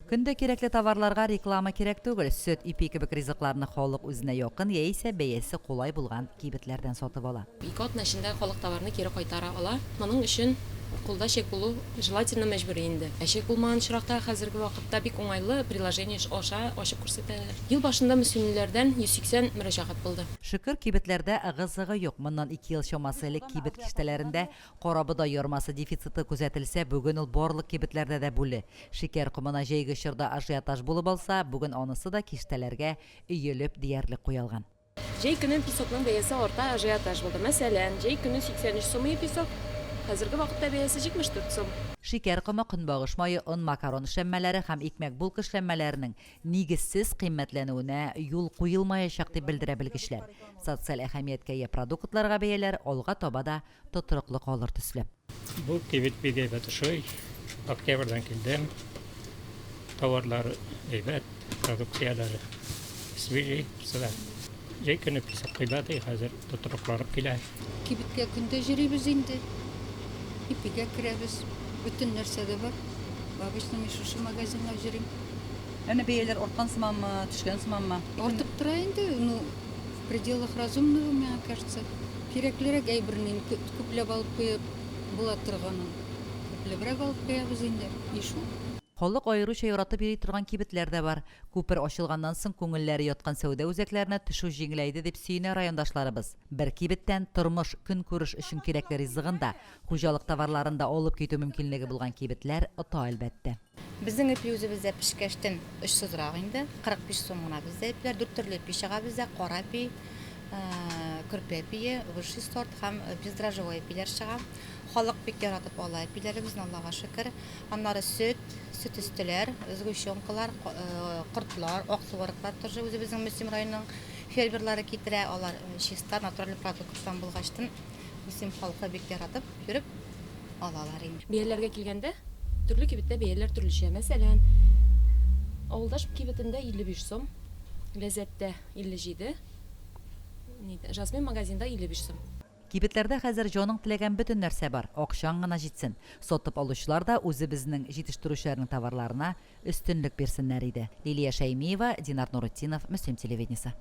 Көн дә кирәкле товарларга реклама кирәк түгел. Сөт, ипи кебек ризыкларны халык үзенә якын яисә бәясе кулай булган кибетләрдән сатып ала. Ике атна эчендә халык товарны кире кайтара ала. Моның өчен кулда чек булу желательно мәҗбүри инде. Ә чек булмаган очракта хәзерге вакытта бик уңайлы приложение аша ачып күрсәтәләр. Ел башында мөслимлеләрдән 180 мөрәҗәгать булды. Шөкер, кибетләрдә ыгы-зыгы юк. Моннан ике ел чамасы элек кибет киштәләрендә карабодай ярмасы дефициты күзәтелсә, бүген ул барлык кибетләрдә дә бүле. Шикәр комына җәйге чорда ажиотаж булып алса, бүген анысы да киштәләргә өелеп диярлек куелган. Җәй көне песокның бәясе арта, ажиотаж булды. Мәсәлән, җәй көне 83 сум ие песок, хәзерге вакытта бәясе 74 сум. Шикәр комы, көнбагыш мае, он, макарон эшләнмәләре һәм икмәк-булка эшләнмәләренең нигезсез кыйммәтләнүенә юл куелмаячак, дип белдерә белгечләр. Социаль әһәмияткә ия продуктларга бәяләр алга таба да тотрыклы калыр төсле. Бу кибет бик әйбәт ошый. Октябрьдән килдем. Товарлары әйбәт, продукцияләре свежий, барысы да. Җәй көне песок кыйбат, хәзер тотрыкланып килә. Кибеткә көн дә йөрибез инде. Ипигә керәбез. Бөтен нәрсә дә бар. Обычно мин шушы магазинга йөрим. Әнә бәяләр арткан сыманмы, төшкән сыманмы? Артып тора инде, ну, в пределах разумного, миңа кажется. Кирәклерәк әйберне күпләп алып куеп була торганын күпләбрәк алып куябыз инде. И шул. Халык аеруча яратып йөри торган кибетләр дә бар. Күпер ачылганнан соң күңелләре яткан сәүдә үзәкләренә төшү җиңеләйде дип сөенә райондашларыбыз. Бер кибеттән тормыш, көнкүреш өчен кирәкле ризыгын да, хуҗалык товарларын да алып китү мөмкинлеге булган кибетләр ота, әлбәттә. Безнең ипи үзебездә пешкәчтен очсызрак инде, 45 сум гына бездә ипиләр. Дүрт төрле ипи чыга бездә, кара ипи, көрпә ипие, высший сорт һәм бездрожжевой ипиләр чыга. Халык бик яратып ала ипиләребезне, Аллага шөкер. Аннары сөт, сөт өстеләр, сгущенкалар, кортлар, ак твороглар тоже үзебезнең Мөслим районының фермерлары китерә. Алар чиста, натураль продукттан булгачтын, Мөслим халкы бик яратып йөреп алалар инде. Бәяләргә килгәндә, төрле кибеттә бәяләр төрлечә. Мәсәлән, Авылдаш кибетендә 55 сум, Ләззәттә 57, Жасмин магазинда 55 сум. Кибетләрдә хәзер җаның теләгән бөтен нәрсә бар, акчаң гына җитсен. Сатып алучылар да үзебезнең җитештерүчеләрнең товарларына өстенлек бирсеннәр иде. Лилия Шәймиева, Динар Нуретдинов, Мөслим телевидениесе.